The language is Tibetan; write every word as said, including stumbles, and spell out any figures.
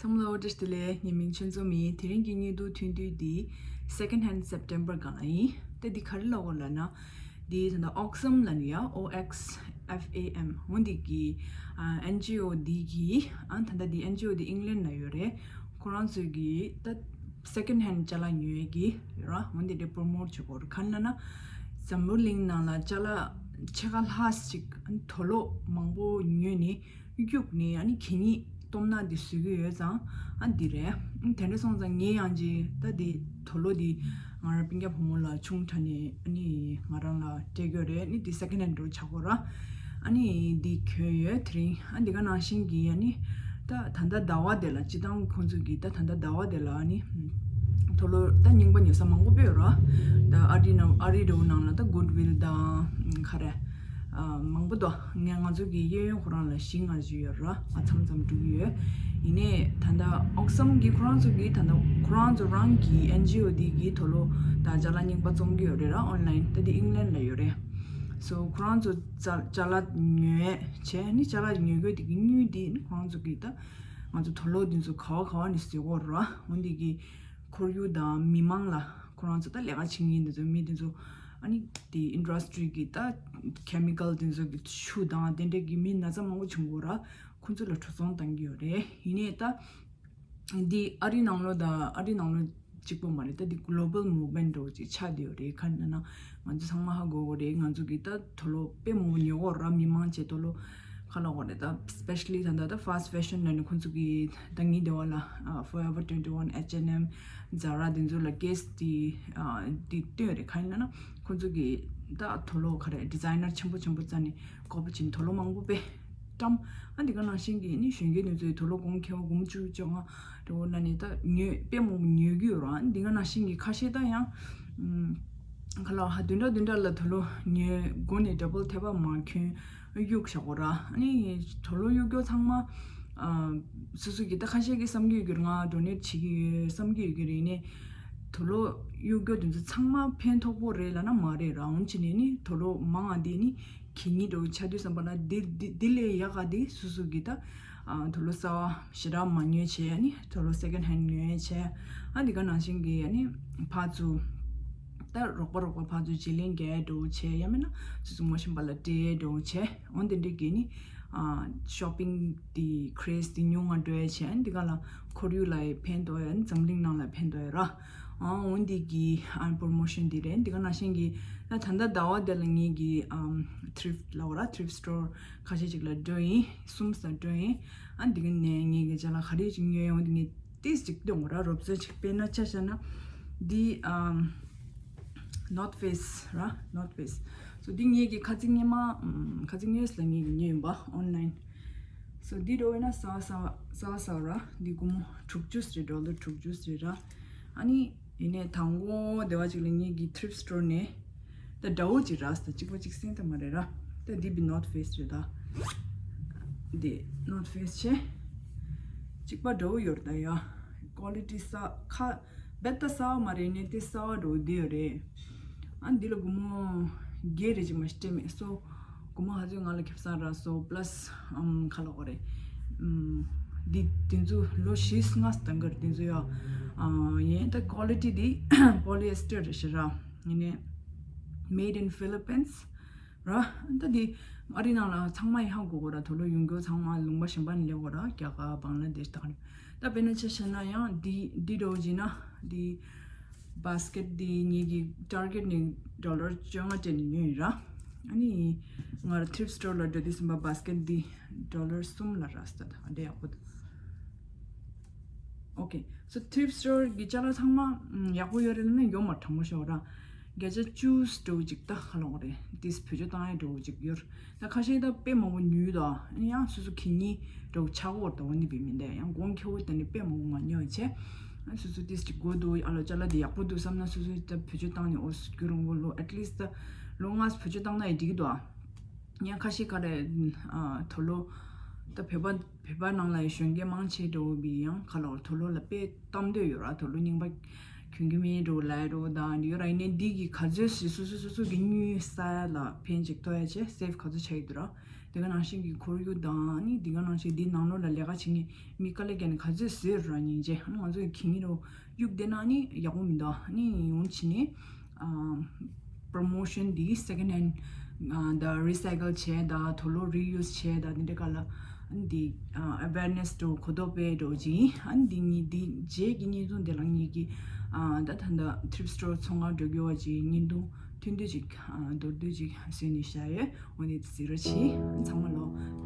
ཚང་མ་ལ་བཀྲ་ཤིས་བདེ་ལེགས། ངའི་མིང་ཆོས་འཛོམས་ཡིན། དེ་རིང་གི་སྙིང་སྡུག་ཐུང་ཐུང་འདི་Second Hand September སྒང་ལ་ཡིན། ད་འདི་ག་རེ་ལབ་དགོས་ལབ་ན། འདི་ད་ལྟ་Oxfam ལབ་ནི་ཡ། O X F A M འོ་འདི་གི་ཨ་N G O འདི་གི་ཨ་ད་ལྟ་འདི་N G O འདི་ཨིང་ལན་ལ་ཡོད་རེད། ཁོ་རང་ཚོས་གི་ད་Second Hand ཅ་ལག་ཉོ་ཡས་གི་ཡོད་ར། འོ་འདི་འདྲའི་པོ་རོ་མོཊ་བྱེད་དགོས་རེད། ག་རེ་ལབ་ན། འཛམ་བུ་གླིང་ནང་ལ་ཅ་ལག་ཕྱེད་ཀ་ལྷག་ཅིག་ཨ་ནི་དུག་ལོག་མང་པོ་ཉོས་ནི། གཡུག་ནས་ཨ་ནི་གད་སྙིགས་སྟོབས་ན་འདི་བཟོ་གི་ཡོད་ཙང་ཨ་འདི་རེད། ཨ་དེ་འདྲ་སོང་ཙང་ངས་ཡང་ཅིག་ད་འདི་དུག་ལོག་འདི་ང་རང་སྤུན་ཀྱག་བུ་མོ་ལ་ཆུང་དྲགས་ནས་ཨ་ནི་ང་རང་ལ་སྤྲད་ཀྱི་ཡོད་རེད། ཨ་ནི་འདི་Second Hand འདྲ་བོ་ཆགས་ཀྱི་ཡོད་ར། ཨ་ནི་འདི་གྱོན་ཡོད་དེ་རིང་། ཨ་འདི་ག་ནང་བཞིན་གྱི་ཨ་ནི་ད་ད་ལྟ་ཟླ་བ་འདི་ལ་སྤྱིར་བཏང་ཁོང་ཚོ་གི་ད་ད་ལྟ་ཟླ་བ་འདི་ལ་ཨ་ནི་དུག་ལོག་ད་རྙིང་པ་ཉོ་ས་མང་པོ་དཔེ་ཡོད་ར། ད་ཨ་རི་ནང་ཨ་རི་འདྲ་བོ་ནང་ལ་ད་Goodwill དང་ག་རེ། ཨ་མང་པོ་འདུག་ང་ང་ཚོ་གི་གཡས་གཡོན་ཁོ་རང་ལ་བཞི་ལྔ་ཅིག་ཡོད་ར། ང་མཚམས་མཚམས་འགྲོ་གི་ཡོད། ཡིན་ནའི་ད་ལྟ་Oxfam གི་ཁོ་རང་ཚོ་གི་ད་ལྟ་ཁོ་རང་ཚོ་རང་གི་N G O འདི་གི་དུག་ལོག་ད་ཅ་ལག་རྙིང་པ་བཙོང་གི་ཡོད་རེད་ར། ཨོན་ལན་ད་འདི་ཨིང་ལན་ལ་ཡོད་རེད། So ཁོ་རང་ཚོ་ཅ་ཅ་ལག་ཉོས་བྱས་ནི་ཅ་ལག་ཉོ་དགོས་དེ་གི་དངུལ་འདི་ནི་ཁོ་རང་ཚོ་གི་ད་ང་ཚོ་དུག་ལོག་འདི་ཚོ་ག་བ་ག་བ་ནས་བཟོ་གི་ཡོད་ར། འོ་འདི་གི་ཁོར་ཡུག་དང་མི་མང་ལ་ཁོ་རང་ཚོ་ད་ལས་ཀ་བྱེད་མཁན་འདི་ཚོ་མི་འདི་ཚོ་ཨ་ནི་དེ་ཨིན་ཌ་སི་ཊི་རི་གི་ད་ཁེ་མི་ཀལ་འདི་ཚོ་གི་ཆུ་དང་དེ་འདྲས་གི་མི་ན་ཚ་མང་པོ་བྱུང་གི་ཡོད་ར། ཁོ་ཚོ་ལ་འགྲོ་སོང་བཏང་གི་ཡོད་རེད། ཡིན་ནའི་ད་འདི་ཨ་རི་ནང་ལོགས་དང་ཨ་རི་ནང་ལོགས་གཅིག་པོ་མ་རེད། ད་འདི་Global Movement འདྲ་བོ་ཅིག་ཆགས་བསྡད་ཡོད་རེད། ག་རེ་ལབ་ན་ང་ཚོ་ཚང་མ་ཧ་གོ་གི་རེད། ང་ཚོ་གི་ད་དུག་ལོག་དཔེ་མང་པོ་ཉོ་གི་ཡོད་ར། མི་མང་ཆེ་དུག་ལོག་ག་ལབ་དགོས་རེད། ད་especially ད་ད་ད་fast fashion ལབ་ནི་ཁོ་ཚོ་གི་ད་ངའི་འདི་བ་ལ་ཨ་Forever twenty-one H and M Zara འདི་ཚོ་ལ་གེས་དེ་ཨ་དེ་བཏོན་རེད། ག་རེ་ལབ་ན་ཁོ་ཚོ་གི་ད་དུག་ལོག་ག་རེ་ཌི་ཛའི་ནར་ཆེན་པོ་ཆེན་པོ་རྩ་ནས་དགོས་པ་ཅིག་དུག་ལོག་མང་པོ་དཔེ་བཀྲམ། ཨ་འདི་ག་ནང་བཞིན་གི་ནི་གཞོན་སྐྱེས་དེ་ཚོའི་དུག་ལོག་གོང་ཁེ་པོ་སྒོར་མོ་བཅུ་བཅོ་ལྔ་འདྲ་བོ་ལབ་ནས་ད་ཉོས་དཔེ་མང་པོ་ཉོ་གི་ཡོད་ར། ཨ་འདི་ག་ནང་བཞིན་གི་ཁ་ཤས་ད་ཡང་ཨམ་ག་ལབ་ཧ་བདུན་ཕྲག་བདུན་ཕྲག་ལ་དུག་ལོག་ཉོས་སྒོ་ནས་ཌ་བལ་ཐེབས་པ་མ་གྱོན་གཡུག་བཞག་གོ་ར། ཨ་ནི་དུག་ལོག་གཡུག་རྒྱུ་ཚང་མ་ཨ་སོ་སོ་གི་ད་ཁ་ཤས་ཀྱིས་བསམ་གྱི་ཡོད་གི་རེད། ང་ཌོ་ནེཊ་བྱེད་ཀྱི་ཡོད་བསམ་གྱི་ཡོད་གི་རེད། ཡིན་ནའི་དུག་ལོག་གཡུག་རྒྱུ་དེ་ཚོ་ཚང་མ་ཕན་ཐོགས་པོ་རེད་ལབ་ན་མ་རེད་ར། འོན་ཅི་ནས་ནི་དུག་ལོག་མང་ང་དེ་ནི་གད་སྙིགས་འདྲ་བོ་ཆགས་དུས་ཙམ་པ་ལ་འདི་འདི་འདི་ལས་ཡག་ག་དེ་སོ་སོ་གི་ད་ཨ་དུག་ལོག་གསར་པ་ཞེ་དྲག་མ་ཉོས་བྱས། ཨ་ནི་དུག་ལོག་སེ་ཀེན་ཧེན་ཌ་ཉོས་བྱས། ཨ་འདི་ག་ནང་བཞིན་གི་ཨ་ནི་ཕར་ཚུར་ད་རོགས་པ་རོགས་པ་ཕར་ཚུར་བརྗེ་ལེན་རྒྱག་འདྲ་བོ་བྱས། ཡང་མིན་ན་སོ་སོ་ངོ་ཤེས་པ་ལ་སྤྲད་འདྲ་བོ་བྱས། འོ་འདི་འདྲའི་གི་ནི་ཨ་ཤོ་པིང་དེ་ཀྲེ་ཛི་དེ་ཉུང་ང་འགྲོ་ཡ་བྱས། ཨ་འདི་ག་ལ་ཁོར་ཡུག་ལ་ཡི་ཕན་ཐོགས་ཡ། ཨ་ནི་འཛམ་གླིང་ནང་ལ་ཕན་ཐོགས་ཡ་ར། ཨ་འོ་འདི་གི་ཨ་པོ་རོ་མོ་ཤོན་འདི་རེད། འདི་ག་ནང་བཞིན་གི་ད་ད་ལྟ་ཟླ་བ་འདི་ལ་ངེད་ཀྱི་ཨམ་ཐྲིཕ་ཊི་ལབ་དགོས་ར། ཐྲིཕ་ཊི་སི་ཊོར་ཁ་ཤས་ཅིག་ལ་འགྲོ་ཡིན། གསུམ་ཙམ་འགྲོ་ཡིན། ཨ་འདི་ག་ནས་ངེད་ཀྱི་ཅ་ལག་ག་རེ་ཅིག་ཉོས་ཡོང་འདི་ངས་ཏིས་ཅིག་སྟོན་དགོས་ར། རོབ་ཙམ་ཅིག། དཔེར་ན་ཆ་བཞག་ན་འདི་ཨམ་North Face ར། North Face། སོ་འདི་ངེད་ཀྱི་ཁ་ཚིག་སྔོན་མ་ཨམ་ཁ་ཚིག་སྔོན་ལ་ངེད་ཀྱིས་ཉོས་ཡིན་པ་ཨོན་ལན། སོ་འདི་འདྲ་བོ་ཡིན་ན་གསར་པ་གསར་པ་གསར་པ་གསར་པ་ར། འདི་སྒོར་མོ་དྲུག་ཅུ་རེད། ཌོ་ལར་དྲུག་ཅུ་རེད་ར། ཨ་ནི་ཡིན་ནའི་དང་པོ་དེ་བ་ཅིག་ལ་ངེད་ཀྱི་ཐྲིཕ་ཊི་སི་ཊོར་ནས་ད་འདྲ་བོ་ཅིག་རག་སོང་། གཅིག་པ་གཅིག་སེང་ད་མ་རེད་ར། ད་འདི་བི་North Face རེད་ད། འདི་North Face བྱས། གཅིག་པ་འདྲ་བོ་ཡོད་རེད་ད་ཡ། ཀོ་ལི་ཊི་གསར་ཁ་རྦད་དེ་གསར་པ་མ་རེད། ཡིན་ནའི་དེ་གསར་པ་འདྲ་བོ་འདི་ཡོད་རེད། ཨ་འདི་ལ་སྒོར་མོ་བརྒྱད་རེ་ཅིག་མ་གཏོགས་སྤྲད་མེད། སོ་སྒོར་མོ་ཧ་ཅང་ང་ལ་ཁེ་བཟང་རག་སོང་། པ་ལ་སི་ཨམ་ག་ལབ་དགོས་རེད། ཨམ་འདི་དེ་ཚོ་ལོ་བཞི་ལྔ་ཙམ་ག་རེ་དེ་ཚོ་ཡོད། ཨ་ཡིན་ད་ཀོ་ལི་ཊི་འདི་པོ་ལི་ཨེ་སི་ཊར་རེད་ཤག་ར། ཡིན་ནའི་Made in Philippines ར། ད་འདི་ཨ་རི་ནང་ལ་ཚང་མ་ཡིན་ཧ་གོ་གོ་ར། དུག་ལོག་ཡོང་རྒྱུ་ཚང་མ་ལུང་པ་གཞན་པ་ནས་སླེབས་གོ་ར། རྒྱ་གར་བང་ལ་དེཤ་ད་ག་ནས། ད་དཔེར་ན་ཆ་བཞག་ན་ཡང་འདི་འདི་འདྲ་བོ་བྱས་ན་འདི་བྷ་སི་ཀེཊ་འདི་ངེད་ཀྱི་ཊར་གེཊ་ནས་ཌོ་ལར་བཅོ་ལྔ་སྤྲད་ནས་ཉོས་ཡིན་ར། ཨ་ནི་ང་ར་ཐྲིཕ་ཊི་སི་ཊོར་ལ་འགྲོ་དུས་ཙམ་པ་བྷ་སི་ཀེཊ་འདི་ཌོ་ལར་གསུམ་ལ་རག་སོང་། ད་འདི་ཡག་པོ་འདུག་ཨོ་ཁེ། སོ་ཐྲིཕ་ཊི་སི་ཊོར་གི་ཅ་ལག་ཚང་མ་ཡག་པོ་ཡོད་རེད་ལབ་ན་ཡོད་མ་རེད། དྲང་པོ་ཤོད་ར། བརྒྱ་ཆ་བཅུ་འདྲ་བོ་ཅིག་ད་ག་ལབ་དགོས་རེད། དེས་བེད་སྤྱོད་བཏང་ཡ་འདྲ་བོ་ཅིག་ཡོད་རེད། ད་ཁ་ཤས་ད་དཔེ་མང་པོ་ཉོས་ད། ཡང་སོ་སོ་གད་སྙིགས་འདྲ་བོ་ཆགས་ཀྱི་ཡོད་རེད། ད་འོ་འདི་བས་མིན་ད། ཡང་གོང་ཁེ་པོ་ད་ནི་དཔེ་མང་པོ་མ་ཉོས་བྱས། ཨ་སོ་སོ་དེས་ཅིག་དགོས་འདུག་ཨ་ལོ་ཅ་ལག་འདི་ཡག་པོ་འདུག་བསམ་ན་སོ་སོས་ད་བེད་སྤྱོད་བཏང་ནས། འོ་རྒྱུན་རིང་པོ་ལོ་ཨེཊ་ལིསཊ་ད་ལོ་ལྔ་བེད་སྤྱོད་བཏང་ན་ཡང་འགྲིག་གི་འདུག་ཨ། ཡང་ཁ་ཤས་ག་རེ་ཨ་དུག་ལོག་ད་བོད་པ་བོད་པ་ནང་ལ་ཡང་གཞོན་སྐྱེས་མང་ཆེ་འདྲ་བོ་བི་ཡང་ག་ལབ་དགོས་རེད། དུག་ལོག་ལ་དཔེ་གཏམ་འདོད་ཡོད་ར། དུག་ལོག་རྙིང་པ་གྱོན་གྱི་མིན་འདྲ་བོ་ལབ་ཡ་འདྲ་བོ་དང་འདི་ཡོད་ར། ཡིན་ནའི་འདི་གིས་ག་ཚོད་ཞིག་སོ་སོ་སོ་སོ་གི་དངུལ་བསགས་ཡ་ལ་ཕན་ཅིག་ཐོགས་ཡ་བྱས། སེབ་ག་ཚོད་ཆགས་ཀྱི་འདུག་ར། དེ་ག་ནང་བཞིན་གྱི་ཁོར་ཡུག་དང་ནི་དེ་ག་ནང་བཞིན་དེ་ནང་ལོགས་ལ་ལས་ཀ་བྱེད་མཁན་མི་དཀའ་ལས་བརྒྱབ་ནས་ག་ཚོད་བཟོས་ར་སྙིང་རྗེ། ང་ཚོ་གི་གི་ནི་རོ་གཡུག་བསྡད་ན་ནི་ཡག་པོ་མི་འདུག་ནི་ཡོང་བྱས་ནས་ཨ་promotion དེ་second hand ཨ་ད་recycle བྱས་ད་དུག་ལོག་reuse བྱས་ད་དེ་འདྲ་ག་ལ་འདི་ཨ་awareness འགྲོ་གོ་རྟོགས་སྤེལ་འགྲོ་ཅིག་ཨ་འདི་གཉིས་འདི་རྗེས་ཀྱི་བརྙན་ཐུང་དེ་ལ་ངེད་ཀྱི་ཨ་ད་ད་ད་thrift store ཚོང་ཁང་འགྲོ་རྒྱུ་བ་ཅིག་བརྙན་ཐུང་ཐུང་ཐུང་ཅིག་ཨ་མདོར་བསྡུས་ཅིག་བཟོས་ནས་བཞག་ཡོད། འོ་ནི་གཟིགས་རོགས་གྱིས། ཚང་མ་ལོ་